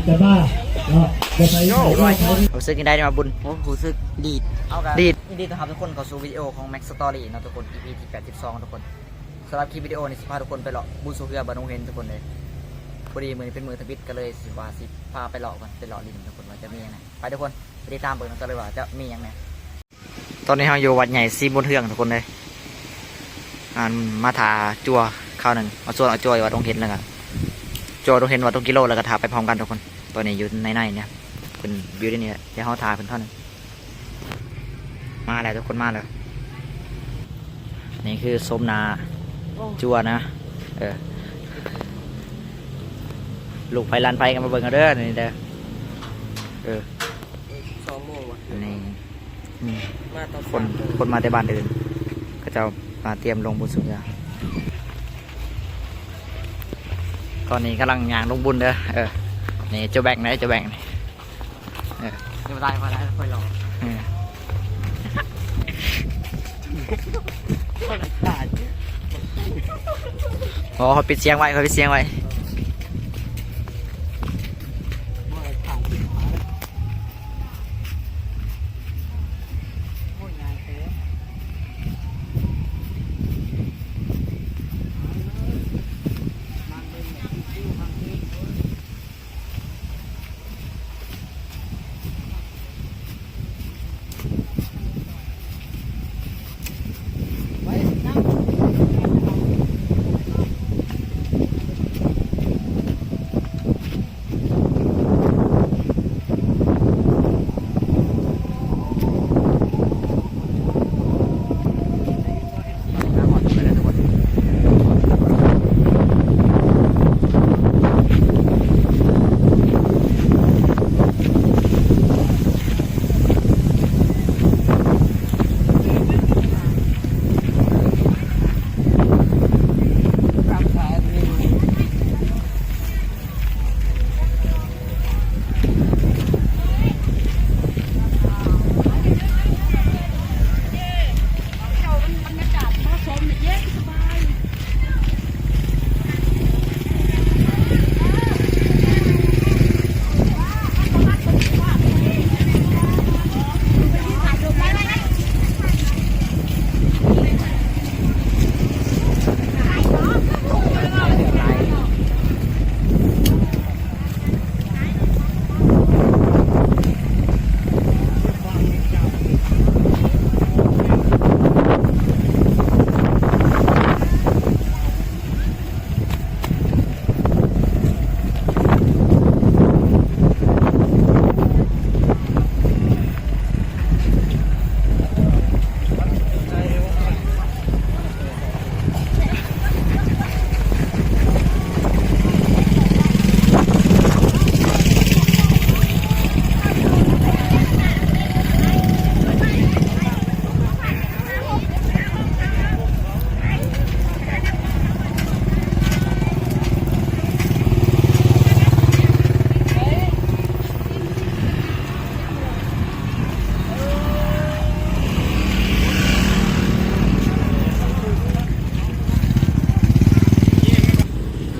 ຈະມາເນາະ ຈະໄປ ໂອ້ ຮູ້ສຶກຈັ່ງໃດມາບຸນ? ໂອ້ ຮູ້ສຶກດີດ ດີດ. ຍິນດີຕ້ອນຮັບທຸກຄົນເຂົ້າສູ່ວິດີໂອຂອງ Max Story ເນາະທຸກຄົນ ອີພີທີແປດສິບສອງ ທຸກຄົນ. ສຳລັບຄລິບວິດີໂອນີ້ ຊິພາທຸກຄົນໄປເລາະບຸນສູ່ເຮືອບ້ານດົງເຫັນທຸກຄົນເລີຍ. ພໍດີມື້ນີ້ເປັນມື້ທຳອິດ ກໍເລີຍຊິວ່າຊິພາໄປເລາະກ່ອນ ໄປເລາະຫຼິ້ນທຸກຄົນ ວ່າຈະມີຫຍັງແດ່. ໄປທຸກຄົນ ໄປຕິດຕາມເບິ່ງນຳກັນເລີຍວ່າຈະມີຫຍັງແດ່. ຕອນນີ້ເຮົາຢູ່ວັດໃຫຍ່ສີບຸນເຮືອງທຸກຄົນເອີຍ. ອັນ ມາຖ້າຈົວຄາວໜຶ່ງ ມາຊວນເອົາຈົວຢູ່ວັດດົງເຫັນ ແລ້ວກະຈົວດົງເຫັນວັດດົງກິໂລ ແລ້ວກະຖ້າໄປພ້ອມກັນທຸກຄົນ. ຕອນນີ້ຢູ່ໃນໃນນີ້ ເພິ່ນຢູ່ໃນນີ້ແຫຼະ ດຽວເຮົາຖ້າເພິ່ນຄາວໜຶ່ງ. ມາແລ້ວທຸກຄົນ ມາແລ້ວ. ນີ້ຄືໂສມໜ້າ ໂອ້ ຈົວນະ. ເອີ ລູກໃຜຫຼານໃຜກໍມາເບິ່ງເອົາເດີ ນີ້ເດີ. ເອີ ສອງໂມງວະ ນີ້ ອືມ ມາຕອນ ຄົນ ສາມໂມງ ຄົນມາແຕ່ບ້ານອື່ນ ເຂົາເຈົ້າມາຕຽມລົງບຸນສູ່ເຮືອ. ຕອນນີ້ກຳລັງຍ່າງລົງບຸນເດີ. ເອີ ນີ້ເຈົ້າແບັງເດີ ເຈົ້າແບັງນີ້. ເອີ ດຽວໄດ້ມາແລ້ວ ຄ່ອຍລອງ. ເອີ ອໍ ຂ້ອຍປິດສຽງໄວ້ ຂ້ອຍປິດສຽງໄວ້.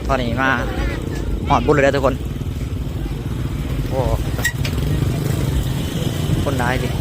ຕອນນີ້ມາຮອດບຸນແລ້ວເດີທຸກຄົນ. ໂອ້ ຄົນຫຼາຍເດ.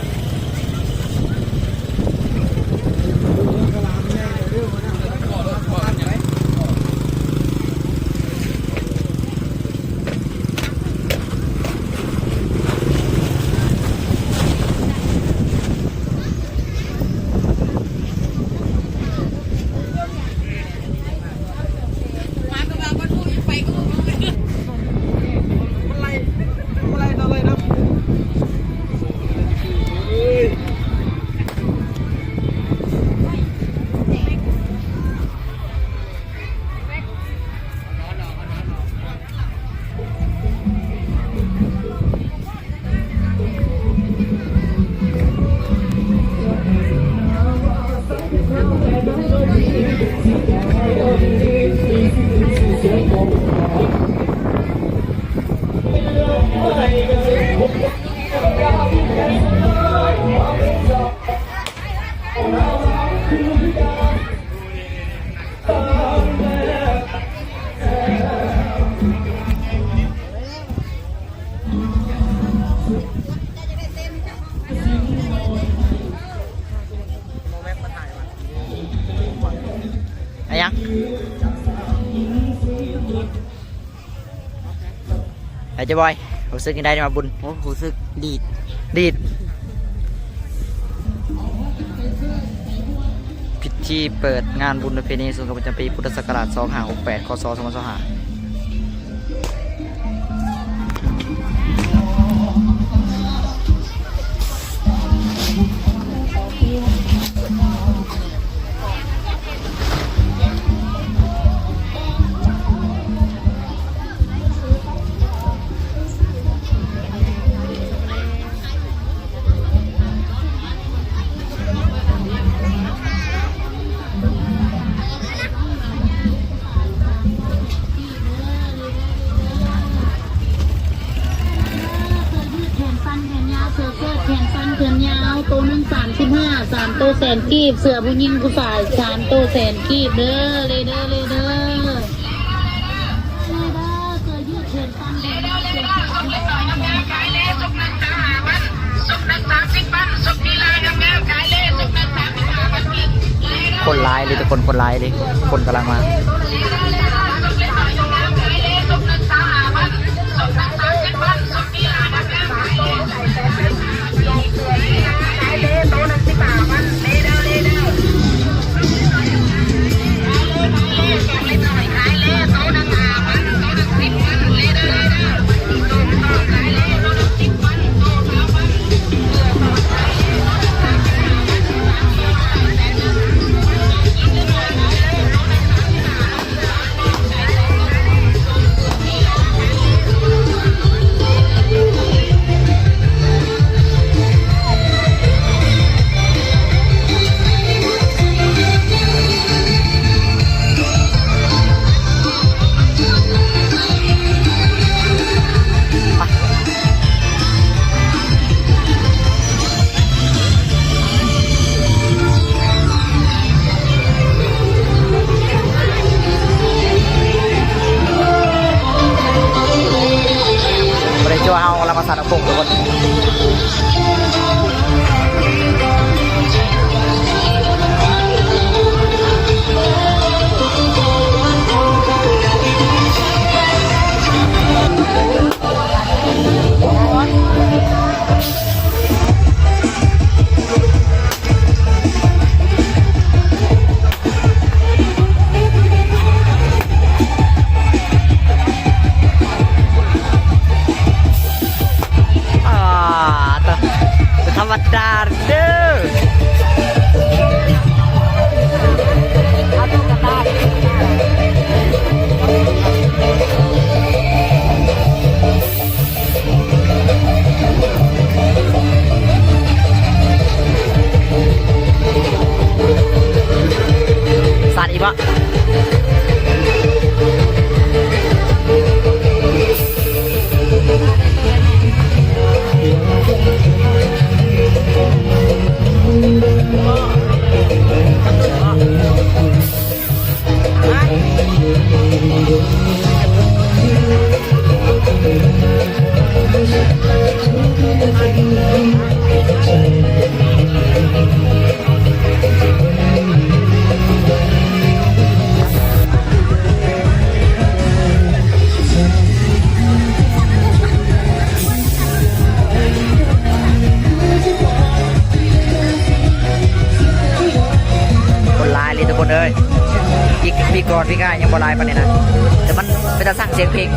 ໄອ້ເຈົ້າບອຍ ຮູ້ສຶກຈັ່ງໃດມາບຸນ? ໂອ້ ຮູ້ສຶກດີດ ດີດ. ພິທີເປີດງານບຸນປະເພນີສົງການປະຈຳປີພຸດທະສັກກະລາດສອງຫ້າຫົກແປດ ຄ.ສ. ສອງພັນຊາວຫ້າ. ແຂນສັ້ນແຂນຍາວ ເສື້ອເຊີດແຂນສັ້ນແຂນຍາວ ໂຕໜຶ່ງສາມສິບຫ້າ ສາມໂຕແສນກີບ ເສື້ອຜູ້ຍິງຜູ້ຊາຍ ສາມໂຕແສນກີບເດີ ເລີຍເດີ ເລີຍເດີ. ຄົນຫຼາຍເລີຍທຸກຄົນ ຄົນຫຼາຍເລີຍ ຄົນກຳລັງມາ. ບໍ່ໄດ້ຕົວະ ເຮົາກຳລັງມາສາດນ້ຳໂຂງທຸກຄົນ. ອ່າ ຕະ ບໍ່ທຳມະດາເດີ. ສາດອີກບໍ່? ຄົນຫຼາຍເລີຍທຸກຄົນເອີຍ. ປີ ປີກ່ອນປີກາຍຍັງບໍ່ຫຼາຍປານນີ້ນະ ແຕ່ມັນເປັນຕາຊັງສຽງເພງ. ເ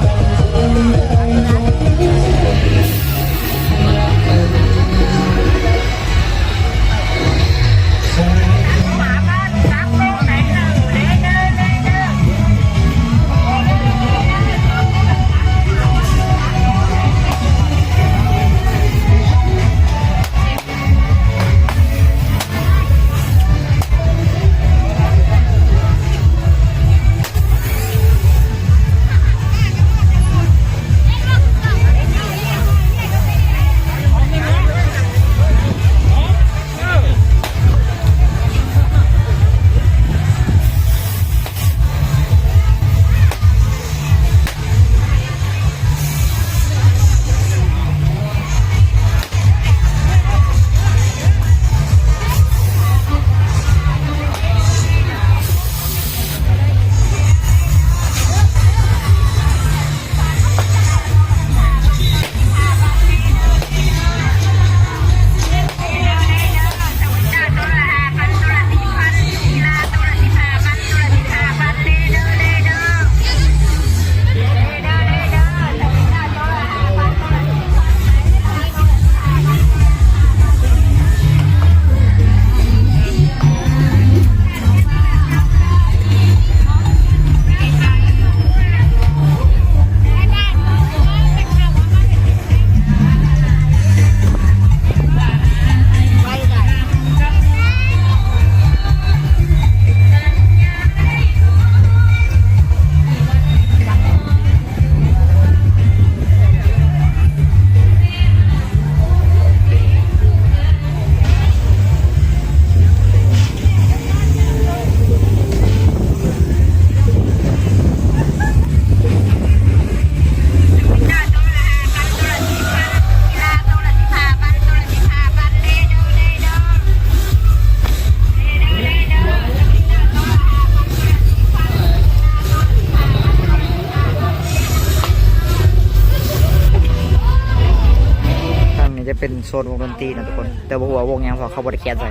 ໂຊນວົງດົນຕີນະທຸກຄົນ ແຕ່ບໍ່ຮູ້ວ່າວົງຫຍັງ ເພາະເຂົາບໍ່ໄດ້ຂຽນໃສ່.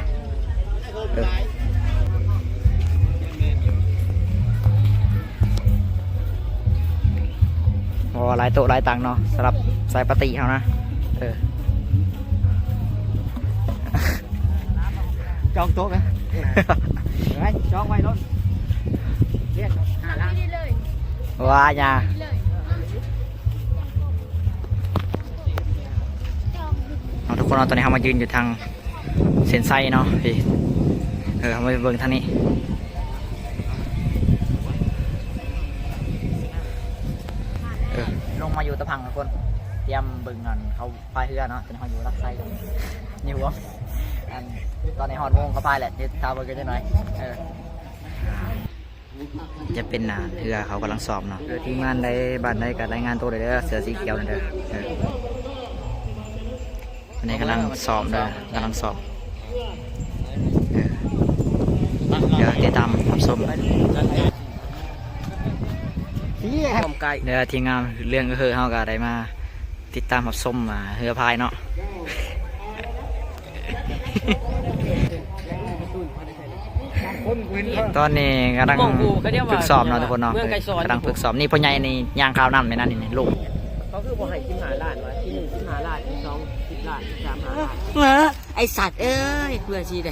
ເອີ ໂອ້ ຫຼາຍໂຕະຫຼາຍຕັ່ງເນາະ ສຳລັບສາຍປາຕີ້ເຮົານະ. ເອີ ຈອງໂຕະໄປ ໄປ ຈອງໄວ້ໂລດ ຮຽກຫ້າລ້ານ ວ່າຫຍັງ. ເອົາ ທຸກຄົນເນາະ ຕອນນີ້ເຮົາມາຢືນຢູ່ທາງເສັ້ນໄຊເນາະ ເອີ ເຮົາມາເບິ່ງທາງນີ້ ເອີ ລົງມາຢູ່ຕະພັງທຸກຄົນ ຕຽມເບິ່ງອັນເຂົາພາຍເຮືອເນາະ. ຕອນນີ້ເຮົາຢູ່ຫຼັກໄຊ ຢູ່ ອັນ ຕອນນີ້ຮອດໂມງເຂົາພາຍແຫຼະ ດຽວຖ້າເບິ່ງກັນຈັກໜ່ອຍ ເອີ. ຈະເປັນ ອ່າ ເຮືອເຂົາກຳລັງຊ້ອມເນາະ ເອີ ທີມງານໃດບ້ານໃດກໍລາຍງານໂຕໄດ້ເດີ ເສື້ອສີຂຽວນັ້ນເດີ. ເອີ ອັນນີ້ກຳລັງຊ້ອມເດີ ກຳລັງຊ້ອມ ເອີ ດຽວຕິດຕາມຮັບຊົມ ເດີ ທີມງານເລື່ອງເຮີເຮົາກໍໄດ້ມາ ຕິດຕາມຮັບຊົມ ອ່າ ເຮືອພາຍເນາະ. ຕອນນີ້ກຳລັງຝຶກຊ້ອມເນາະທຸກຄົນເນາະ ກຳລັງຝຶກຊ້ອມ. ນີ້ພໍ່ໃຫຍ່ນີ້ຍ່າງຂ່າວນຳແມ່ນນັ້ນນີ້ ລູກ ເຂົາຄືບໍ່ໃຫ້ສິບຫ້າລ້ານວະ ທີໜຶ່ງສິບຫ້າລ້ານ ທີສອງສິບລ້ານ ທີສາມຫ້າລ້ານ. ເອີ ໄອ້ສັດເອີຍ ເພື່ອຊິໄດ້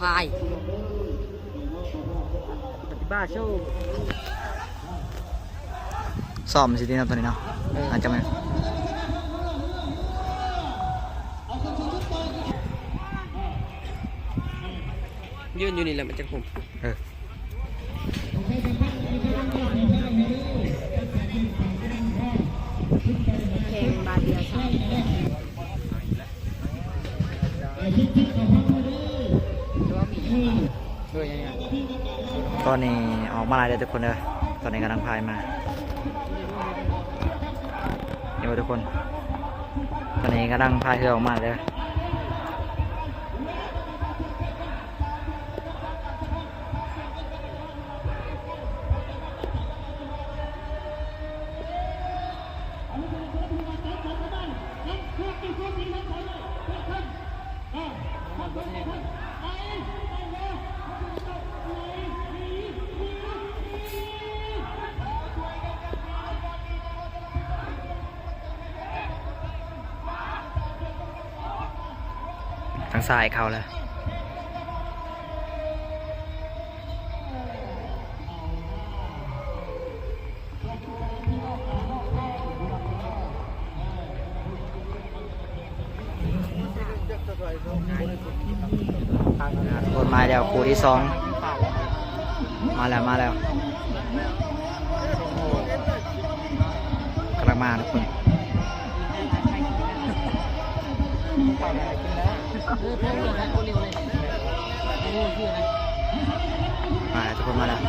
ພາຍ ປະຕິບັດໂຊ. ຊ້ອມຊິຕິເນາະ ຕອນນີ້ເນາະ ເອີ ອາດຈະແມ່ນ ຢືນຢູ່ນີ້ແຫຼະ ມັນຈະຫົບ ເອີ ແຂ່ງບາດດຽວຊ້ຳ. ຕອນນີ້ອອກມາຫຼາຍເດີທຸກຄົນເດີ ຕອນນີ້ກຳລັງພາຍມາ ເຫັນບໍ່ທຸກຄົນ ຕອນນີ້ກຳລັງພາຍເຮືອອອກມາເດີ. ທາງຊ້າຍເຂົ້າແລ້ວ. ທຸກຄົນ ມາແລ້ວ ຄູ່ທີສອງ ມາແລ້ວ ມາແລ້ວ ກຳລັງມາທຸກຄົນ ມາແລ້ວ ທຸກຄົນມາແລ້ວ.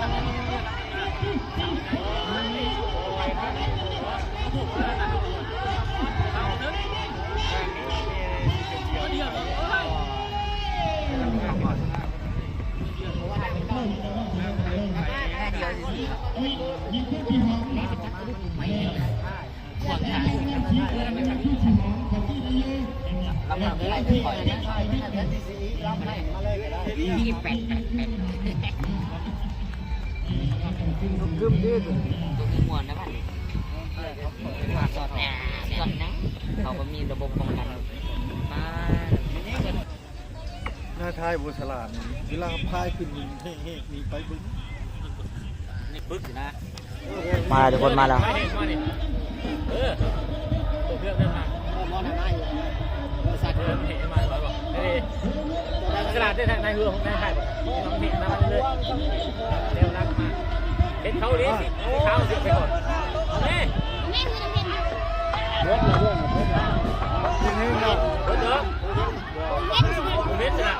ໜ້າທ້າຍບໍ່ສະຫຼາດ ເວລາພາຍຂຶ້ນນີ້ແຮກໆ ນີ້ໄປເບິ່ງ ນີ້ປຶກຢູ່ນະ. ມາແລ້ວ ທຸກຄົນມາແລ້ວ ເອີ ຕົວເຮືອເດີນມາ ເອີ ມອນນະ ມາຢູ່ ເອີ ສັດເຮືອເຫັນມາແລ້ວບໍ່ ເອີ ສະຫຼາດເດ້ ນາຍເຮືອຂອງນາຍໄທບໍ່ ເຫັນມາເລີຍ ເອີ ແລ້ວຫຼັງມາ ເຫັນເຂົາດີ ສີຂາວ ສີໄປກ່ອນ ເອົາແມ່ ເບິດແລ້ວ ເບິດແລ້ວ ເບິດເດີ.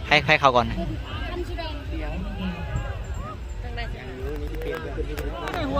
ໃຜ ໃຜເຂົ້າກ່ອນ? ໃນຫົວ.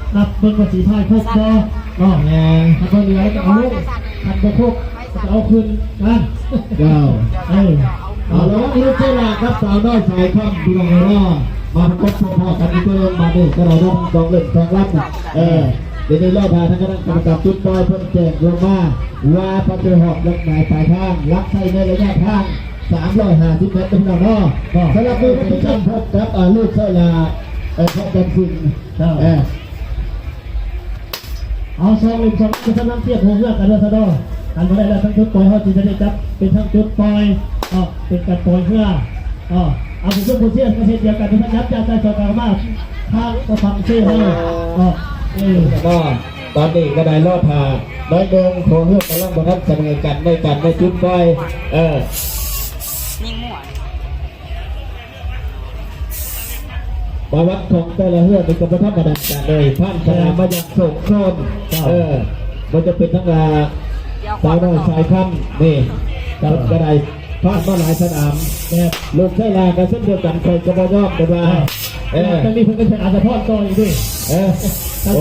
ນັບເບິ່ງວ່າຊິພາຍຄົບບໍ່ເນາະ. ແມ່ນ ຄັນບໍ່ເຫຼືອກໍເອົາລົງ ຄັນບໍ່ຄົບກໍເອົາຂຶ້ນກັນ. ເຈົ້າ ເອີ ເອົາລະວັງລູກເຈົ້າຫຼ້າກັບສາວນ້ອຍສາຍຄຳ ພີ່ນ້ອງເອີຍເນາະ. ມາພົບພໍ້ກັນຢູ່ເທິງບາດນີ້ກໍໄດ້ທັງສອງເລື່ອງສອງລຳ. ເອີ ດຽວນີ້ລໍຖ້າທາງຄະນະກຳມະການຈຸດປ່ອຍເພິ່ນແຈ້ງລົງມາວ່າປະຕູຮອດຫຼັກໝາຍປາຍທາງ ຫຼັກໃຊ້ໃນໄລຍະທາງສາມຮ້ອຍຫ້າສິບແມັດເດີພີ່ນ້ອງເນາະ. ສຳລັບມື້ນີ້ເພິ່ນພົບກັບ ອາ ລູກໄຊລາ ເອີ ເພາະຈັນສິງ ເອີ ເອົາສອງເຫຼັ້ມສອງກະສຳລັງທຽບຫົວເຮືອກັນວ່າຊະເນາະ. ຄັນບໍ່ໄດ້ແລ້ວທາງຈຸດປ່ອຍເຮົາຊິໄດ້ຈັບເປັນທາງຈຸດປ່ອຍ ເນາະ ເປັນການປ່ອຍເຮືອ ເນາະ. ເອົາຜູ້ຊົມຜູ້ເຊຍກໍເຊັ່ນດຽວກັນ ພະຍາຍາມຈະໃສ່ຊ່ອຍກັນມາທາງຝັ່ງເຊເຮົາ ເນາະ. ເອີ ເນາະ ຕອນນີ້ກໍໄດ້ລໍຖ້າໜ້ອຍໜຶ່ງ ເພາະເຮືອກຳລັງບໍ່ທັນສະເໝີກັນໃນການໄດ້ຈຸດປ່ອຍ ເອີ ຍິງໝວກ. ປະຫວັດຂອງແຕ່ລະເຮືອນີ້ກໍບໍ່ທຳມະດາເລີຍ ຜ່ານສະໜາມມາຢ່າງໂຊກໂຊນ ເອີ ບໍ່ວ່າຈະເປັນທັງ ອາ ສາວນ້ອຍສາຍຄຳນີ້ ເພິ່ນກໍໄດ້ຜ່ານມາຫຼາຍສະໜາມ ແມ່ນ ລູກໄຊລາກໍເຊັ່ນດຽວກັນ ຂ້ອຍກໍບໍ່ຍອມ ເພິ່ນວ່າ ເອີ ແຕ່ນີ້ເພິ່ນກໍໃຊ້ອາດສະພອນຕໍ່ອີກເດ້ ເອີ ໂອ້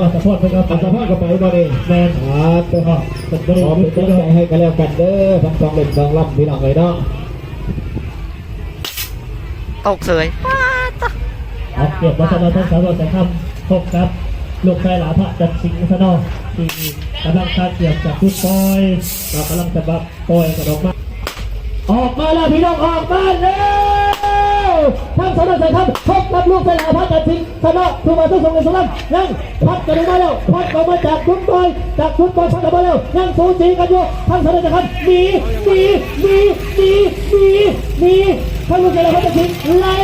ອາດສະພອນເພິ່ນກໍ ອາດສະພອນກໍໄປບໍ່ເດ້ ແມ່ນ ອາ ເພິ່ນບໍ່ໄດ້ ຂໍເປັນກຳລັງໃຈໃຫ້ກັນແລ້ວກັນເດີ ທັງສອງເຫຼັ້ມສອງລຳ ພີ່ນ້ອງເອີຍເນາະ. ຕົກເສີຍ ປາດຕະ ເອົາ ກຽມມາຊະເນາະ ທາງສາວນ້ອຍສາຍຄຳ ພົບກັບລູກໄຊລາພະຈັນສິງຊະເນາະ ທີ່ກຳລັງຄາກຽມຈາກຈຸດປ່ອຍ ກໍກຳລັງຈະມາປ່ອຍກັນອອກມາ ອອກມາແລ້ວພີ່ນ້ອງ ອອກມາແລ້ວ ທາງສາວນ້ອຍສາຍຄຳ ພົບກັບລູກໄຊລາພະຈັນສິງ ຊະເນາະ ຖືວ່າທັງສອງເຫຼັ້ມສອງລຳ ຍັງພັດກັນອອກມາແລ້ວ ພັດອອກມາຈາກຈຸດປ່ອຍ ຈາກຈຸດປ່ອຍພັດອອກມາແລ້ວ ຍັງສູສີກັນຢູ່ ທາງສາວນ້ອຍສາຍຄຳ ໜີ ໜີ ໜີ ທາງລູກໄຊລາພັດຈັນສິງ ໄລ່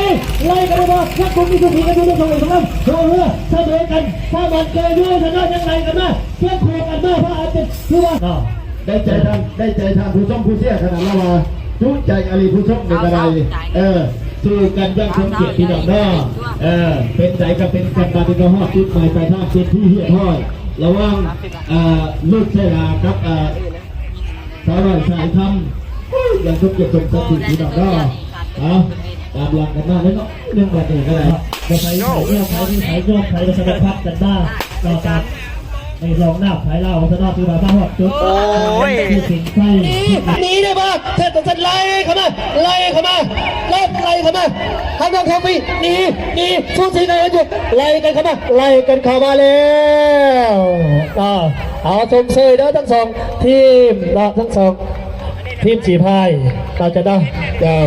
ໄລ່ກັນໄດ້ບໍ່ ຍັງຄົງມີສູສີກັນຢູ່ ທັງສອງເຫຼັ້ມສອງລຳ ຫົວເຮືອສະເໝີກັນ ສາມາດເກີຢູ່ຊະເນາະ ຍັງໄລ່ກັນມາ ຄຽງຄູ່ກັນມາ ພະອາຈານຖືວ່າ ໄດ້ໃຈທາງ ໄດ້ໃຈທາງຜູ້ຊົມຜູ້ເຊຍຂະໜາດລາວວ່າ ຈຸໃຈອີ່ຫຼີ ຜູ້ຊົມນີ້ກໍໄດ້ ເອີ ສູ້ກັນຢ່າງສົມກຽດພີ່ນ້ອງເນາະ ເອີ ເປັນໃດກໍເປັນກັນ ບາດນີ້ກໍຮອດຈຸດໝາຍປາຍທາງເປັນທີ່ຮຽບຮ້ອຍ ລະຫວ່າງ ອາ ລູກໄຊລາກັບ ອາ ສາວນ້ອຍສາຍຄຳ ໂອ້ຍ ຢ່າງສົມກຽດສົມສັກສີພີ່ນ້ອງເນາະ ເອົາ ຕາມຫຼັງກັນມາເລີຍເນາະ ເລື່ອງບາດນີ້ກໍໄດ້ ບໍ່ໃຜໃຜເມືອໃຜ ໃຜໂຍກໃຜ ກໍສະເດັດພັດກັນມາ ຕໍ່ຕາມ ໃນລອງນ້ຳໄທລາວ ຊະເນາະ ຖືວ່າມາຮອດຈຸດ ໂອ້ຍ ທີ່ສິງໄຊ ໜີ ໜີໄດ້ບໍ່ ເຮັດຈັ່ງຊັ້ນ ໄລ່ເຂົ້າມາ ໄລ່ເຂົ້າມາ ໄລ່ ໄລ່ເຂົ້າມາ ທາງນ້ອງທອງມີ ໜີ ໜີ ສູສີກັນຢູ່ ໄລ່ກັນເຂົ້າມາ ໄລ່ກັນເຂົ້າມາແລ້ວ ເອົາ ຊົມເຊີຍເດີທັງສອງທີມເນາະ ທັງສອງທີມສີພາຍ ເຮົາຈະເນາະ ເຈົ້າ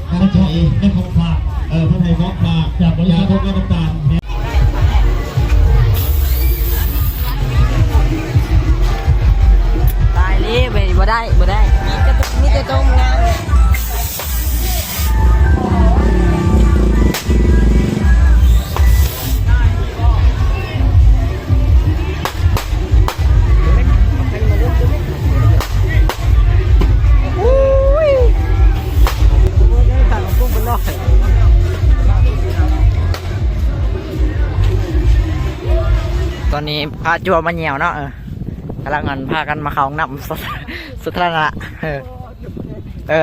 ໃນຂອງຝາກ ເອີ ເພິ່ນໃຫ້ຂອງຝາກຈາກບໍລິສັດໂຮງງານນ້ຳຕານ ຕາຍເລີຍ ບໍ່ໄດ້ ບໍ່ໄດ້ ມີແຕ່ ມີແຕ່ໂຕງາມ. ຕອນນີ້ພາຈົວມາຍ່ຽວເນາະ ເອີ ກຳລັງ ອັນ ພາກັນມາເຂົ້າຫ້ອງນ້ຳ ສາທາລະນະ ເອີ. ເອີ. ໂອ້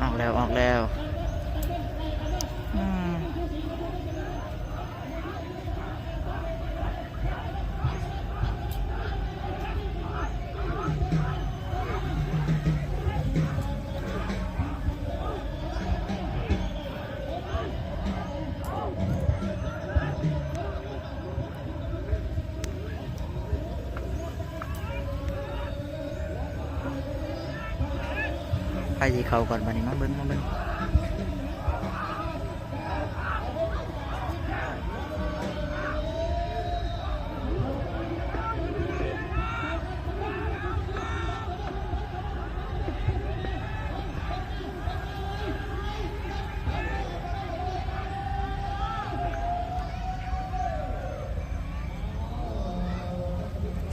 ອອກແລ້ວ ອອກແລ້ວ ອືມ. ໃຜຊິເຂົ້າກ່ອນບາດນີ້ ມາເບິ່ງ ມາເບິ່ງ.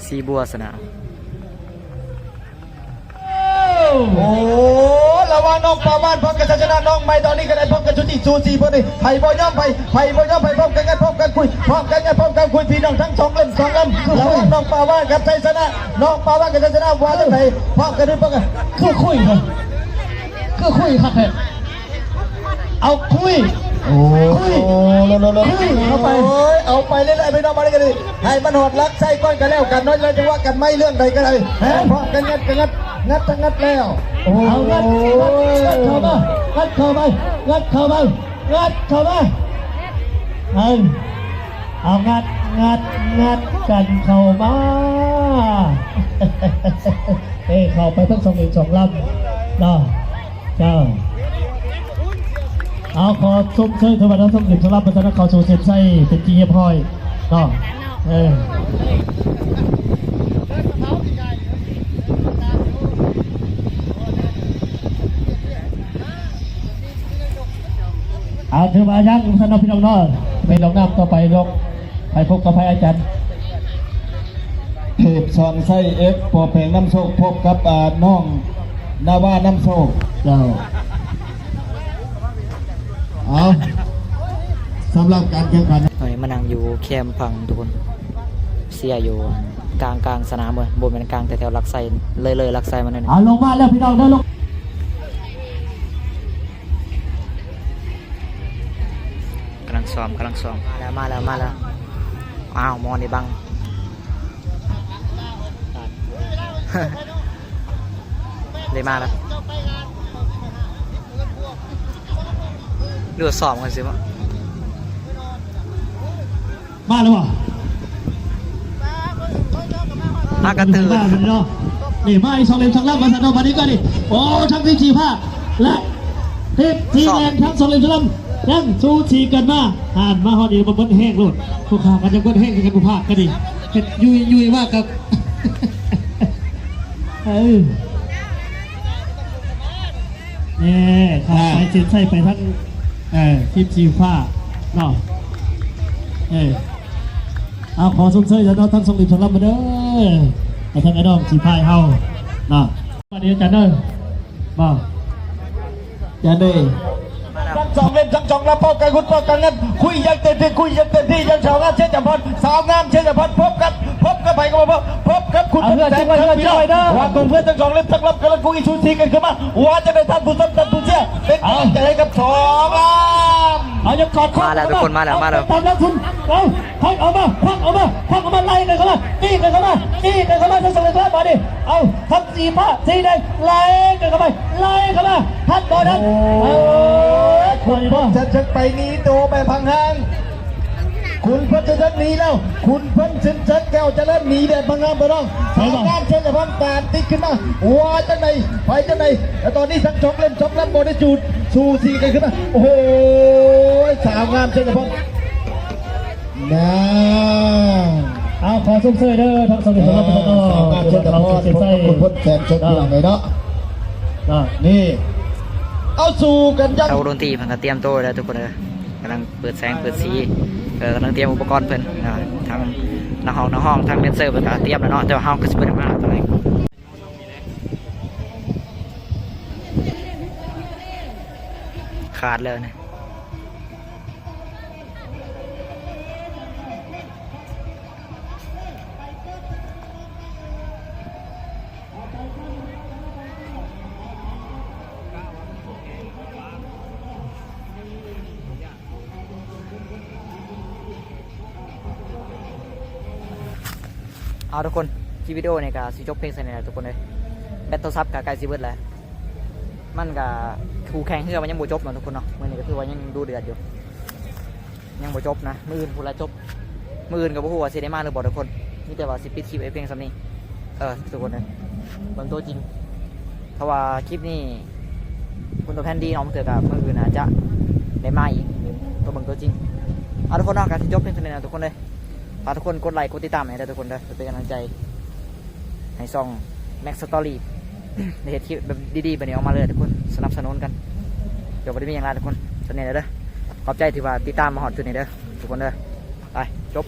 ສີບົວຊະນະ. ໂອ້ ລະຫວ່າງນ້ອງປາວານພ້ອມກັບໄຊຊະນະ ນ້ອງໃໝ່ຕອນນີ້ກໍໄດ້ພ້ອມກັນຊຸດທີ່ສູສີພໍດີ ໃຜບໍ່ຍອມໃຜ ໃຜບໍ່ຍອມໃຜ ພ້ອມກັນງັດ ພ້ອມກັນຄຸຍ ພ້ອມກັນງັດ ພ້ອມກັນຄຸຍ ພີ່ນ້ອງທັງສອງເຫຼັ້ມສອງລຳ ລະຫວ່າງນ້ອງປາວານກັບໄຊຊະນະ ນ້ອງປາວານກັບໄຊຊະນະ ວ່າຈັ່ງໃດ ພ້ອມກັນ ພ້ອມກັນ ຄືຄຸຍ ຄືຄຸຍຄັກແທ້ ເອົາຄຸຍ ໂອ້ຍ ຄຸຍ ເອົາໄປ ໂອ້ຍ ເອົາໄປເລື້ອຍໆ ພີ່ນ້ອງ ມາເລີຍ ໃຫ້ມັນຮອດຫຼັກໄຊກ່ອນກໍແລ້ວກັນເນາະ ແລ້ວຈັ່ງວ່າກັນໃໝ່ເລື່ອງໃດກໍໄດ້ ແມ່ນ ພ້ອມກັນງັດກໍງັດ ງັດກໍງັດແລ້ວ ໂອ້ຍ ເອົາງັດ ງັດເຂົ້າມາ ງັດເຂົ້າມາ ງັດເຂົ້າມາ ງັດເຂົ້າມາ ເອີ ເອົາງັດ ງັດ ງັດກັນເຂົ້າມາ ເອີ ເຂົ້າໄປທັງສອງເຫຼັ້ມສອງລຳເນາະ. ເຈົ້າ ເອົາ ຂໍຊົມເຊີຍເທວະດາທັງເຈັດສຳລັບປະຊາຊົນເຂົ້າສູ່ເສັ້ນໄຊເປັນທີ່ຮຽບຮ້ອຍເນາະ ເອີ ເອົາ ຖືວ່າຍັງຊັ້ນເນາະ ພີ່ນ້ອງເນາະ ໄປລອງນຳຕໍ່ໄປເນາະ ໃຫ້ພົບກັບໃຜອາຈານ ເທບສອນໄຊ ເອັຟ ປໍແປງນຳໂຊກ ພົບກັບ ອາ ນ້ອງນາວານຳໂຊກ ເຈົ້າ ເອົາ ສຳລັບການແຂ່ງຂັນ ຕອນນີ້ມານັ່ງຢູ່ແຄມຝັ່ງທຸກຄົນ ເຊຍຢູ່ກາງ ກາງສະໜາມເວີຍ ບໍ່ແມ່ນກາງແຖວໆຫຼັກໄຊ ເລີຍ ເລີຍຫຼັກໄຊມາໜ້ອຍໜຶ່ງ ເອົາ ລົງມາແລ້ວ ພີ່ນ້ອງເດີ ລົງ ກຳລັງຊ້ອມ ກຳລັງຊ້ອມ ມາແລ້ວ ມາແລ້ວ ມາແລ້ວ ອ້າວ ໝໍນີ້ບັງ ໄດ້ມາແລ້ວ ຫຼືວ່າຊ້ອມກັນຊື່ບໍ? ມາແລ້ວບໍ່? ພາກັນຕື່ນ ມາແລ້ວເນາະ ນີ້ມາອີກສອງເຫຼັ້ມສອງລຳວ່າຊັ້ນເນາະ ບາດນີ້ກໍນີ້ ໂອ້ ທັງທີມສີຟ້າ ແລະ ທີມສີແດງ ທັງສອງເຫຼັ້ມສອງລຳ ຍັງສູສີກັນມາ ຫັ້ນ ມາຮອດນີ້ມັນເບິດແຮງໂລດ ພວກຂ້າກໍຍັງເບິດແຮງຄືກັນ ຜູ້ພາກກໍດີ ເຮັດຍຸຍໆ ວ່າກັບ ເອີ ແນ່ ຂາດໄປເສັ້ນໄຊໄປທາງ ເອີ ທີມສີຟ້າເນາະ ເອີ ເອົາ ຂໍຊົມເຊີຍເນາະ ທັງສອງທີມສຳລັບມາເດີ ໃຫ້ທາງອ້າຍນ້ອງສີພາຍເຮົາເນາະ ສະບາຍດີອາຈານເດີ ບໍ່ ອາຈານເດີ ທັງສອງເຫຼັ້ມທັງສອງລຳ ປ້ອງກັນ ຄຸດປ້ອງກັນ ຄຸຍຢ່າງເຕັມທີ່ ຄຸຍຢ່າງເຕັມທີ່ ຢ່າງສາວງາມ ເຊຍຈຳພອນ ສາວງາມ ເຊຍຈຳພອນ ພົບກັບ ພົບກັບໃຜກໍບໍ່ ພົບກັບຄຸນ ເອົາເພື່ອນ ເຊຍຈຳພອນ ເອົາເພື່ອນ ເອົາເພື່ອນ ທັງສອງເຫຼັ້ມທັງລຳ ກຳລັງຄຸຍສູສີກັນຂຶ້ນມາ ວ່າຈັ່ງໃດທ່ານຜູ້ຊົມ ທ່ານຜູ້ເຊຍ ເປັນກຳລັງໃຈໃຫ້ກັບສອງລຳ ເອົາ ຢ່າກອດຄໍ ມາແລ້ວທຸກຄົນ ມາແລ້ວ ມາແລ້ວ ຕາມຫຼັງຄຸນ ເອົາ ຄວັກອອກມາ ຄວັກອອກມາ ຄວັກອອກມາ ໄລ່ກັນເຂົ້າມາ ຕີກັນເຂົ້າມາ ຕີກັນເຂົ້າມາ ທັງສອງເຫຼັ້ມ ບາດນີ້ ເອົາ ທັງສີຟ້າ ສີແດງ ໄລ່ກັນເຂົ້າໄປ ໄລ່ເຂົ້າມາ ທັນບໍ່ທັນ ໂອ້ຍ ເອີ ຄຸນພົນເຊີນຈະໄປໜີໂຕແບບຫ່າງໆ ຄຸນພົນເຊີນຈະໜີແລ້ວ ຄຸນພົນເຊີນຈະແກ້ວຈະເລີນໜີແບບຫ່າງໆ ພີ່ນ້ອງ ສາວງາມເຊີນຈະພັນຕາມຕິດຂຶ້ນມາ ວ່າຈັ່ງໃດ ໄປຈັ່ງໃດ ແລະ ຕອນນີ້ທັງສອງເຫຼັ້ມສອງລຳບໍ່ໄດ້ຈູດ ສູສີກັນຂຶ້ນມາ ໂອ້ໂຫ ສາວງາມເຊີນຈະພັນ ນາ ເອົາ ຂໍຊົມເຊີຍເດີ ທັງສອງເຫຼັ້ມສອງລຳ ເອີ ສາວງາມເຊີນຈະພັນ ເຈົ້າ ຄຸນພົນແສນຊົນ ເຈົ້າ ພີ່ນ້ອງເອີຍເນາະ ເຈົ້າ ນີ້ ເອົາ ສູ້ກັນຢ່າງ ເອົາ ດົນຕີເພິ່ນກໍຕຽມໂຕແລ້ວທຸກຄົນເອີຍ ກຳລັງເປີດແສງເປີດສີ ເອີ ກຳລັງຕຽມອຸປະກອນເພິ່ນ ອ່າ ທັງນັກຮ້ອງ ນັກຮ້ອງ ທັງແດນເຊີເພິ່ນກໍຕຽມແລ້ວເນາະ ແຕ່ວ່າເຮົາກໍຊິບໍ່ໄດ້ມາເທົ່າໃດ. ຂາດແລ້ວນີ້. ເອົາ ທຸກຄົນ ຄລິບວິດີໂອນີ້ກໍຊິຈົບພຽງສ່ຳນີ້ແຫຼະທຸກຄົນເອີຍ. ແບັດໂທລະສັບກໍໃກ້ຊິເບິດແລ້ວ. ມັນກໍ ຄູ່ແຂ່ງເຮືອມັນຍັງບໍ່ຈົບເນາະທຸກຄົນເນາະ. ມື້ນີ້ກໍຖືວ່າຍັງດຸເດືອດຢູ່ ຍັງບໍ່ຈົບນະ. ມື້ອື່ນພຸ້ນລະຈົບ. ມື້ອື່ນກໍບໍ່ຮູ້ວ່າຊິໄດ້ມາຫຼືບໍ່ທຸກຄົນ. ມີແຕ່ວ່າຊິປິດຄລິບໄວ້ພຽງສ່ຳນີ້ ເອີ ທຸກຄົນເອີຍ. ເບິ່ງຕົວຈິງ ເພາະວ່າຄລິບນີ້ ບຸນຕົວແຜ່ນດີເນາະ, ບາງເທື່ອກໍມື້ອື່ນອາດຈະໄດ້ມາອີກ ຕົວເບິ່ງຕົວຈິງ. ເອົາ ທຸກຄົນເນາະ ກໍຊິຈົບພຽງສ່ຳນີ້ນະທຸກຄົນເດີ. ຝາກທຸກຄົນກົດໄລກົດຕິດຕາມໃຫ້ເດີທຸກຄົນເດີ ເພື່ອເປັນກຳລັງໃຈໃຫ້ຊ່ອງ Max Story ໄດ້ເຮັດຄລິບແບບດີໆແບບນີ້ອອກມາເລື້ອຍໆ ທຸກຄົນ. ສະໜັບສະໜູນກັນ. ກໍບໍ່ໄດ້ມີຫຍັງຫຼາຍທຸກຄົນ ສ່ຳນີ້ແຫຼະເດີ. ຂອບໃຈທີ່ວ່າຕິດຕາມມາຮອດຈຸດນີ້ເດີທຸກຄົນເດີ. ໄປ ຈົບ.